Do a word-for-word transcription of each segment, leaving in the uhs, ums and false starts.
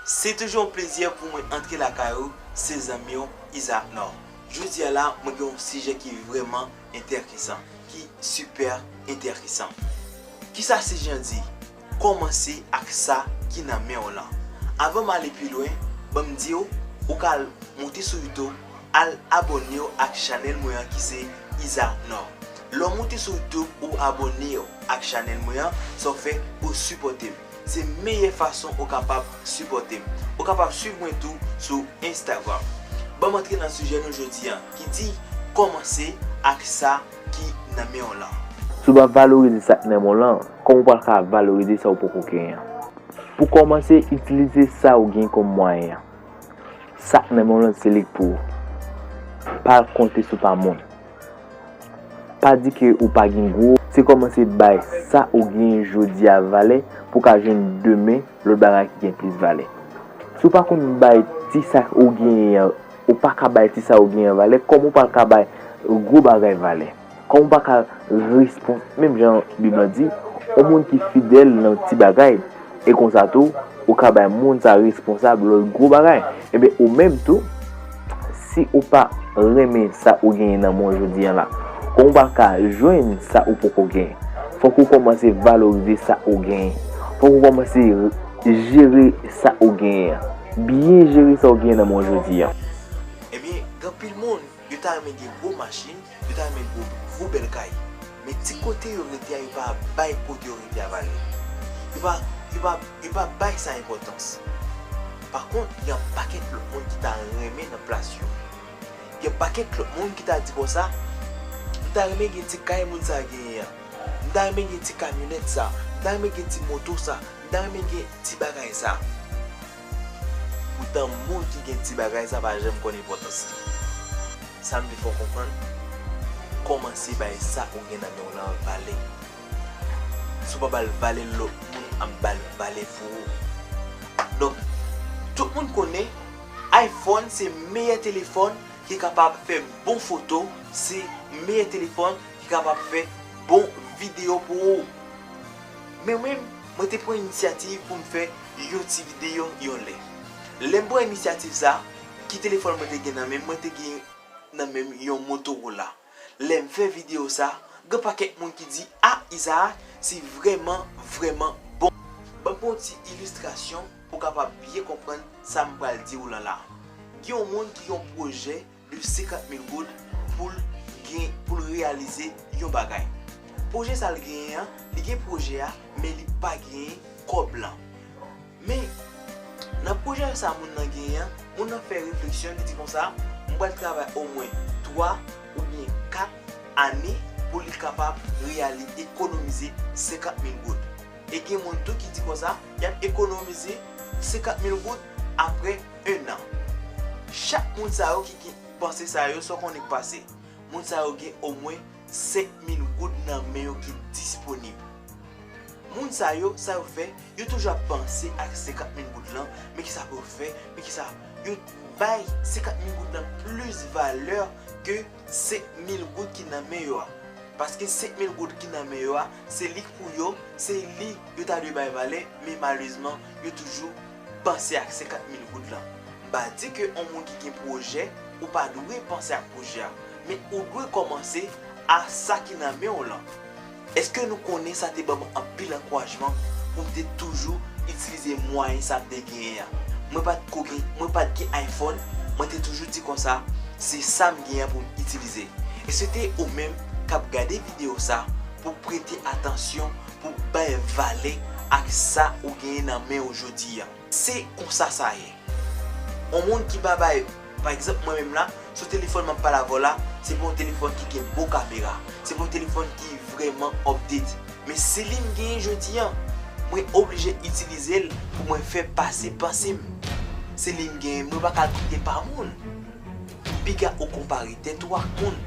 Se toujou yon plezi pou mwen antre lakay ou, se zanmi w Isaac Nord. Jodi a la, mwen gen yon sijè ki vrèman enteresan, ki sipè enteresan. Kisa sijè an di? Kòmanse ak sa ki nan men w lan. Anvan m ale pi lwen, ban m di w, ou ka al moute sou YouTube, al abòne w ak chanèl mwen an ki se Isaac Nord. Lè w moute sou YouTube ou abòne w ak chanèl mwen an, sa w fè ou sipòte m. Se meyè fason ou kapab sipòte m. Ou kapab swiv mwen tou sou Instagram. Ban m antre nan sijè nou jodi an, ki di kòmanse ak sa ki nan men w lan. Si w pa valorize sa k nan men w lan, kòman w pral ka valorize sa w poko genyen an? Pou kòmanse, itilize sa w gen kòm mwayen an. Sa k nan men w lan se li k pou ou. Pa konte sou pa moun. Pa di ke ou pa gen gwo. Se kòmanse bay sa ou genyen jodi a valè pou w ka jwenn demen lòt bagay ki gen plis valè. Si w pa konn bay ti sa ou genyen an, ou pa ka bay ti sa ou genyen an valè, kòman w pral ka bay gwo bagay valè? Kòman w pa ka respons-, menm jan Bib lan di, yon moun ki fidèl nan ti bagay, e konsa tou, ou ka bay moun sa responsab lòt gwo bagay. Ebyen, ou menm tou, si ou pa renmen sa ou genyen nan men w jodi an la, kòman w pral ka jwenn sa ou poko genyen? Fòk ou kòmanse valorize sa ou genyen. Fòk ou kòmanse jere sa ou genyen an. Byen jere sa ou genyen nan men w jodi an. Ebyen, gen anpil moun, yo ta renmen gen gwo machin, yo ta renmen gwo, gwo bèl kay. Men ti kote yo rete a, yo pa bay kote yo rete a valè. Yo pa, yo pa, yo pa bay sa enpòtans. Pa kont, gen yon pakèt lòt moun ki ta renmen nan plas yo. Gen yon pakèt lòt moun ki ta di konsa, "M ta renmen gen ti kay moun sa genyen an. M ta renmen gen ti kamyonèt sa. M ta renmen gen ti moto sa. M ta renmen gen ti bagay sa." Poutan, moun ki gen ti bagay sa pa janm konn enpòtans li. Sa m vle fè w konprann, kòmanse bay sa ou gen nan men w lan valè. Si w pa ba l valè, lòt moun ap ba l valè pou ou. Donk, tout moun konnen iPhone se meyè telefòn ki kapab fè bon foto, se meyè telefòn ki kapab fè bon videyo pou ou. Men mwen, mwen te pran inisyativ pou m fè yon ti videyo yon lè. Lè m pran inisyativ sa, ki telefòn mwen te gen nan men m? Mwen te gen nan men m yon Motorola. Lè m fè videyo sa, gen pakèt moun ki di, "A, Isaac, se vrèman, vrèman bon." Ban m yon ti ilistrasyon pou w kapab byen konprann sa m pral di w lan la. Gen yon moun ki gen yon pwojè de senkant mil goud pou l gen, pou l reyalize yon bagay. Pwojè sa l genyen an, li gen pwojè a, men li pa genyen kòb lan. Men, nan pwojè sa moun nan genyen an, moun nan fè refleksyon, li di konsa, "M pral travay omwen twa oubyen kat ane pou li kapab reyali-, ekonomize senkant mil goud." E gen moun tou ki di konsa, y ap ekonomize senkant mil goud apre en an. Chak moun sa yo ki gen panse sa yo, sa w konnen k pase? Moun sa yo gen omwen senk mil goud nan men yo ki disponib. Moun sa yo, sa yo fè, yo toujou ap panse ak senkant mil goud lan, men kisa pou yo fè, men kisa, yo bay senkant mil goud lan plis valè ke senk mil goud ki nan men yo a. Paske senk mil goud ki nan men yo a, se li k pou yo, se li yo ta dwe bay valè, men malerezman, yo toujou panse ak senkant mil goud lan. M pa di ke yon moun ki gen pwojè, ou pa dwe panse ak pwojè a, men ou dwe kòmanse a sa ki nan men w lan. Èske nou konnen sa te ban m anpil ankourajman pou m te toujou itilize mwayen sa m te genyen an? Mwen pa t ko gen, mwen pa t gen iPhone, mwen te toujou di konsa, se sa m genyen pou m itilize. E swete ou menm k ap gade videyo sa pou w prete atansyon, pou w bay valè ak sa ou genyen nan men w jodi a. Se konsa sa ye. Yon moun ki pa bay, pa egzanp, mwen menm la, sou telefòn m ap pale avè w la, se pa yon telefòn ki gen bon kamera. Se pa yon telefòn ki vrèman update. Men se li m genyen jodi a. Mwen oblije itilize l pou mwen fè pase panse m. Se li m genyen, mwen pa ka l kite pa moun. Piga ou konpare tèt ou ak moun.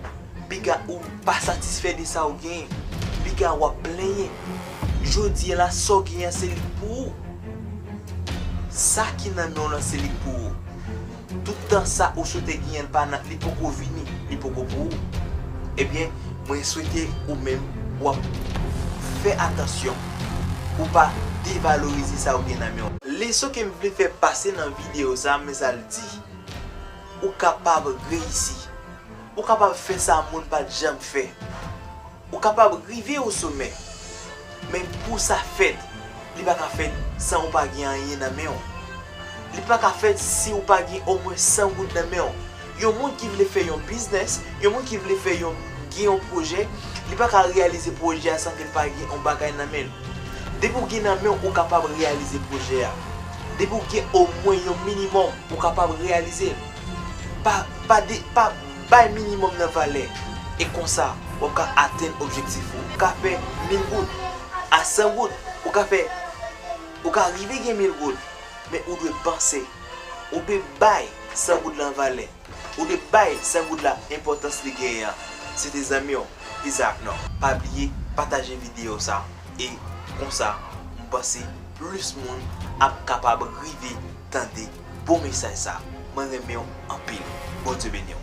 Piga ou pa satisfè de sa ou genyen. Piga w ap plenyen. Jodi a la, sa w genyen an, se li k pou ou. Sa ki nan men w lan, se li k pou ou. Tout tan sa ou swete genyen, li pa nan, li poko vini, li poko pou ou. Ebyen, mwen swete ou menm, w ap fè atansyon pou w pa devalorize sa ou gen nan men w. Leson ke m vle fè pase nan videyo sa, men sa l di. Ou kapab reyisi. Ou kapab fè sa moun pa t janm fè. Ou kapab rive o somè. Men pou sa fèt, li pa ka fèt san ou pa gen anyen nan men w. Li pa ka fèt si ou pa gen omwen san goud nan men w. Yon moun ki vle fè yon biznes, yon moun ki vle fè yon, gen yon pwojè, li pa ka reyalize pwojè a san ke l pa gen yon bagay nan men l. Depi w gen nan men w, ou kapab reyalize pwojè a. Depi w gen omwen yon minimòm, ou kapab reyalize l. Pa, pa, de, pa bay minimòm nan valè. E konsa, w ap ka atenn objektif ou. Ou ka fè mil goud a san goud. Ou ka fè, ou ka rive gen mil goud. Men ou dwe panse. Ou dwe bay san goud lan valè. Ou dwe bay san goud la enpòtans li genyen an. Se te zanmi w, Isaac Nord. Pa bliye pataje videyo sa. E konsa, m panse plis moun ap kapab rive tande bon mesaj sa. Mwen renmen w anpil. Bondye beni w.